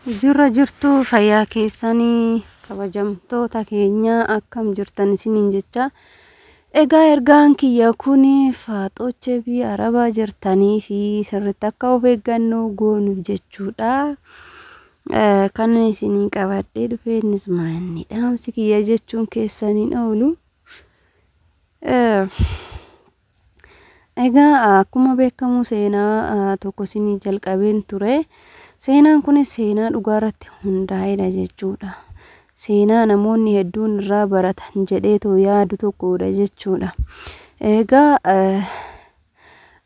Jirra jirtu fayyaa keessanii kabajamtoota keenya akkam jirtan isiniin jecha. Egaa ergaan kiyya kun faaxochee biyya arabaa jirtanii fi sirriitti akka of eeggannoo goonuuf jechuudha. Kan isinii qabadhee dhufe innis maanni dhaamsi kiyya jechuun keessaniin oolu. Egaa akkuma beekamu seenaa tokko isinii jalqabeen ture. Seenaan kunis seenaa dhugaa irratti hundaa'edha jechuudha. Seenaa namoonni hedduun irraa baratan jedheetoo yaadu tokkodha jechuudha. Egaa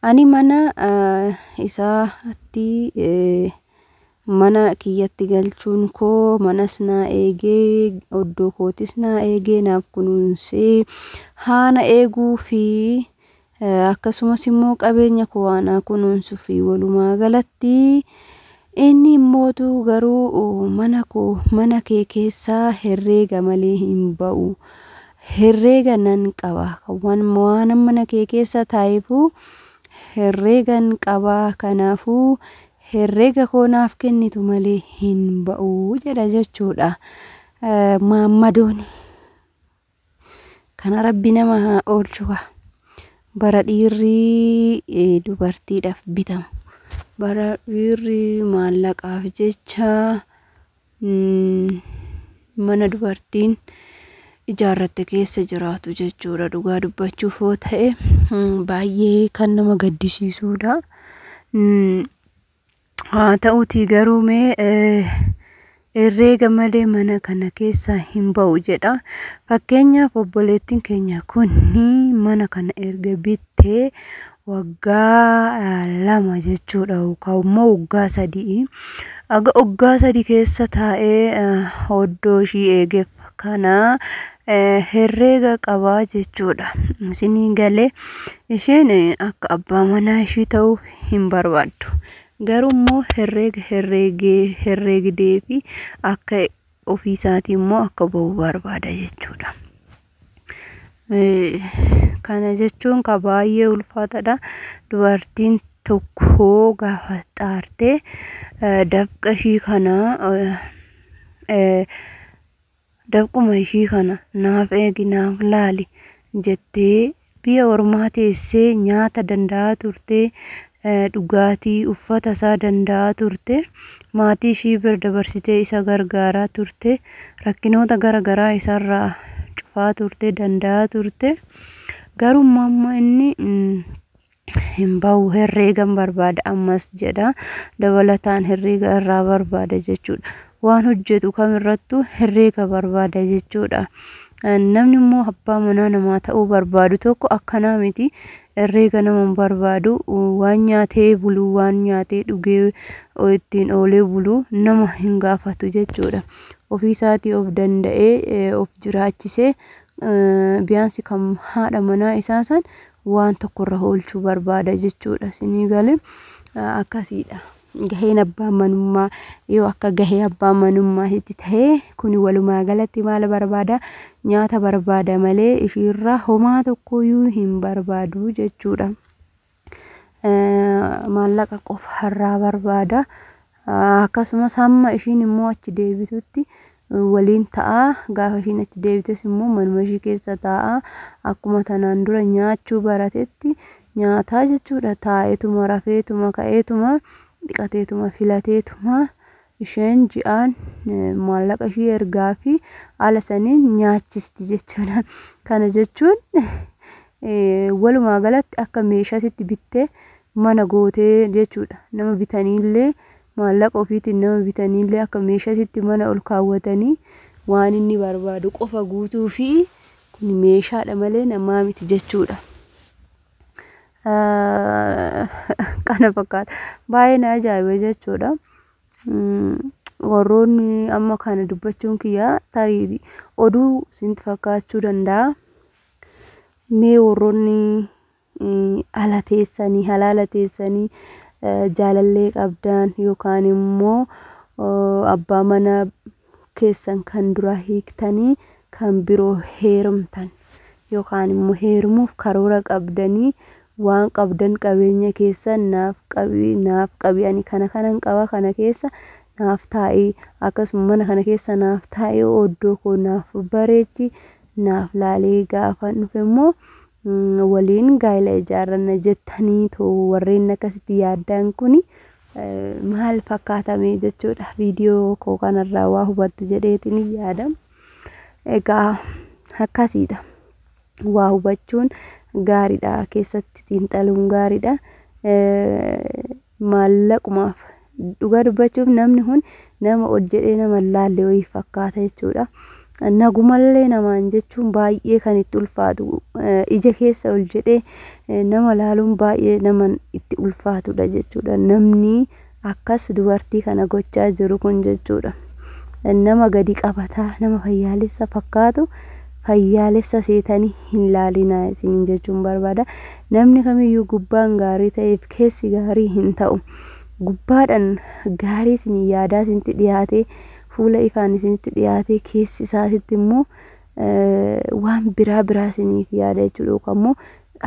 ani mana isaatti mana kiyyatti galchuun koo manas naa eegee oddoo kootis naa eegee naaf kunuunsee haana eeguu fi akkasumas immoo qabeenya koo waan naa kunuunsuu fi walumaa galatti inni immootu garuu mana koo mana kee keessaa herreega malee hin ba'u. Herreega nan qaba. Waan mana kee keessa taa'eefu herreegan qaba. Kanaafuu herreega koo naaf kennitu malee hin ba'u jedha jechuudha. Maammadoon kana rabbi nama haa oolchu. Bara dhiirri dubartiidhaaf bitamu. Bara dhiirri maallaqaaf jecha mana dubartiin ijaarratte keessa jiraatu jechuudha. Dhugaa dubbachuuf yoo ta'e baay'ee kan nama gaddisiisudha. Haa ta'uutii garuu mee herreega malee mana kana keessaa hin ba'u jedha. Fakkeenyaaf obboleettiin keenya kun mana kana erga bittee waggaa 2 jechuudha yookaan immoo waggaa 3. Aga waggaa 3 keessa taa'ee oddoo ishii eegeef kana herreega qabaa jechuudha. Isinii galee isheen akka abbaa manaa ishii ta'uu hin barbaaddu. Garuu immoo herreega herreegdee fi akka ofii isaatii immoo akka ba'u barbaada jechuudha. Kana jechuun ka baay'ee ulfaataadha. Dubartiin tokko gaafa xaartee dafqa ishii kana dafquma ishii kana naaf eegi naaf laali jettee biyya ormaa teessee nyaata danda'aa turte, dhugaatii uffata isaa danda'aa turte, maatii ishii bira dabarsitee isa gargaaraa turte, rakkinoota gara garaa isarraa cufaa turte, danda'aa turte. Garuu amma inni hin ba'u herreegan barbaada ammas jedha. Dabalataan herreega irraa barbaada jechuudha. Waan hojjetu kamirrattuu herreega barbaada jechuudha. Namni immoo abbaa manaa namaa ta'uu barbaadu tokko akkanaa miti. Herreega nama hin barbaadu. Waan nyaatee bulu, waan nyaatee dhugee ittiin oolee bulu nama hin gaafatu jechuudha. Ofii isaatii of danda'ee of jiraachisee biyaansi kan haadha manaa isaa san waan tokkorra oolchuu barbaada jechuudha. Isinii galee akkasiidha. Gaheen abbaa manummaa yoo akka gahee abbaa manummaatti ta'ee kun walumaa galatti maal barbaada? Nyaata barbaada malee ishiirraa homaa tokkoyyuu hin barbaadu jechuudha. Maallaqa qofa irraa barbaada. Akkasumas hamma ishiin immoo achi deebitutti waliin ta'a. Gaafa ishiin achi deebites immoo manuma ishii keessa taa'a. Akkuma tanaan dura nyaachuu baratetti nyaataa jechuudha. Taa'eetuma rafeetuma ka'eetuma dhiqateetuma filateetuma isheen ji'aan maallaqa ishii ergaa fi haala saniin nyaachisti jechuudha. Kana jechuun walumaa galatti akka meeshaatti bittee mana gootee jechuudha. Nama bitaniillee maallaqa ofiitiin nama bitaniillee akka meeshaatti mana ol kaawwatanii waan inni barbaadu qofa guutuu fi kun meeshaadha malee namaa miti jechuudha. Kana fakkaata. Baay'ee na ajaa'iba jechuudha. Warroonni amma kana dubbachuun kiyya tarii oduu isinitti fakkaachuu danda'a. Mee warroonni ala teessanii halaala teessanii jaalallee qabdan yookaan immoo abbaa mana keessan kan duraa hiiktanii kan biroo heerumtan yookaan immoo heerumuuf karoora qabdanii waan qabdan qabeenya keessan naaf qabi naaf qabi ani kana kanan qaba kana keessa naaf taa'i, akkasuma mana kana keessa naaf taa'i, oddoo koo naaf bareechi, naaf laalee gaafa dhufe immoo waliin gaa'ela ijaarranna jettanii too warreen akkasitti yaaddaan kuni maal fakkaatame jechuudha. Viidiyoo koo kanarraa waa hubattu jedheetiin yaada. Egaa akkasiidha. Waa hubachuun gaariidha. Keessatti xiinxaluun gaariidha. Maallaqumaaf dhugaa dubbachuuf namni kun nama ol jedhee nama hin laalle wayii fakkaata jechuudha. Nagumallee namaan jechuun baay'ee kan itti ulfaatu, ija keessa ol jedhee nama laaluun baay'ee nama itti ulfaatudha jechuudha. Namni akkas dubartii kana gochaa jiru kun jechuudha. Nama gadi qabataa, nama fayyaalessa fakkaatu fayyaalessa seetanii hin laalinaa isiniin jechuun barbaada. Namni kamiyyuu gubbaan gaarii ta'eef keessi gaarii hin ta'u. Gubbaadhaan gaarii isin yaadaa isinitti dhiyaatee, fuula ifaan isinitti dhiyaatee, keessi isaatitti immoo waan biraa biraa isiniif yaada jechuudha. Yookaan immoo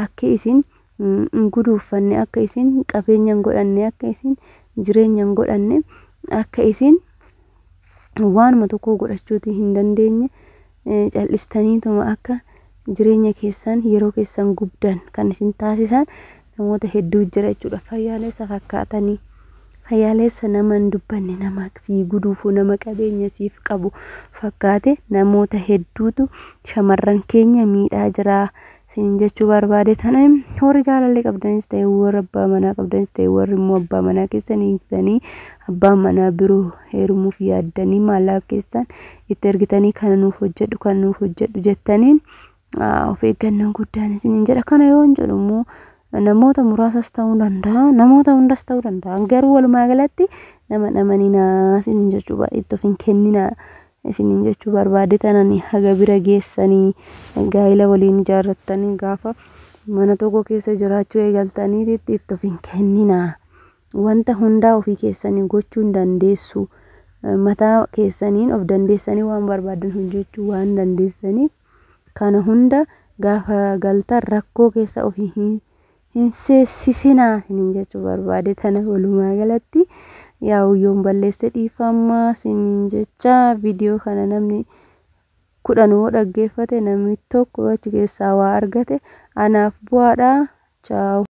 akka isin hin guduuffanne, akka isin qabeenya hin godhanne, akka isin jireenya hin godhanne, akka isin waanuma tokko godhachuuti hin dandeenye, cal'istaniituma akka jireenya keessan yeroo keessan gubdan kan isin taasisan namoota hedduu jira jechuudha. Fayyaalessa fakkaatanii, fayyaalessa nama hin dubbanne, nama sii guduufu, nama qabeenya siif qabu fakkaate namoota hedduutu shamarran keenya miidhaa jira isiniin jechuu barbaade. Tana warri jaalallee qabdanis ta'e, warri abbaa manaa qabdanis ta'e, warri immoo abbaa manaa keessan hiiktanii abbaa manaa biroo heerumuuf yaaddanii maallaqa keessan itti ergitanii kana nuuf hojjedhu, kana nuuf hojjedhu jettaniin of eeggannoo guddaan isiniin jedha. Kana yoo hin jedhu immoo namoota muraasas ta'uu danda'a, namoota hundas ta'uu danda'a. Garuu walumaa galatti nama dhamaninaa isiniin jechuu, itti of hin kenninaa isiniin jechuu barbaade. Tanani haga bira geessanii gaa'ela waliin ijaarrattanii gaafa mana tokko keessa jiraachuu eegaltaniititti itti of hin kenninaa. Wanta hundaa ofii keessanii gochuu hin dandeessu. Mataa keessaniin of dandeessanii waan barbaadan hojjechuu waan dandeessaniif kana hunda gaafa galtan rakkoo keessa ofii hin seessisinaa isiniin jechuu barbaade. Tana walumaa galatti yaa'u yoon balleesse dhiifama isiniin jecha. Viidiyoo kana namni 10 yoo dhaggeeffate, namni tokko achi keessaa waa argate anaaf bu'aadha. Chaawu.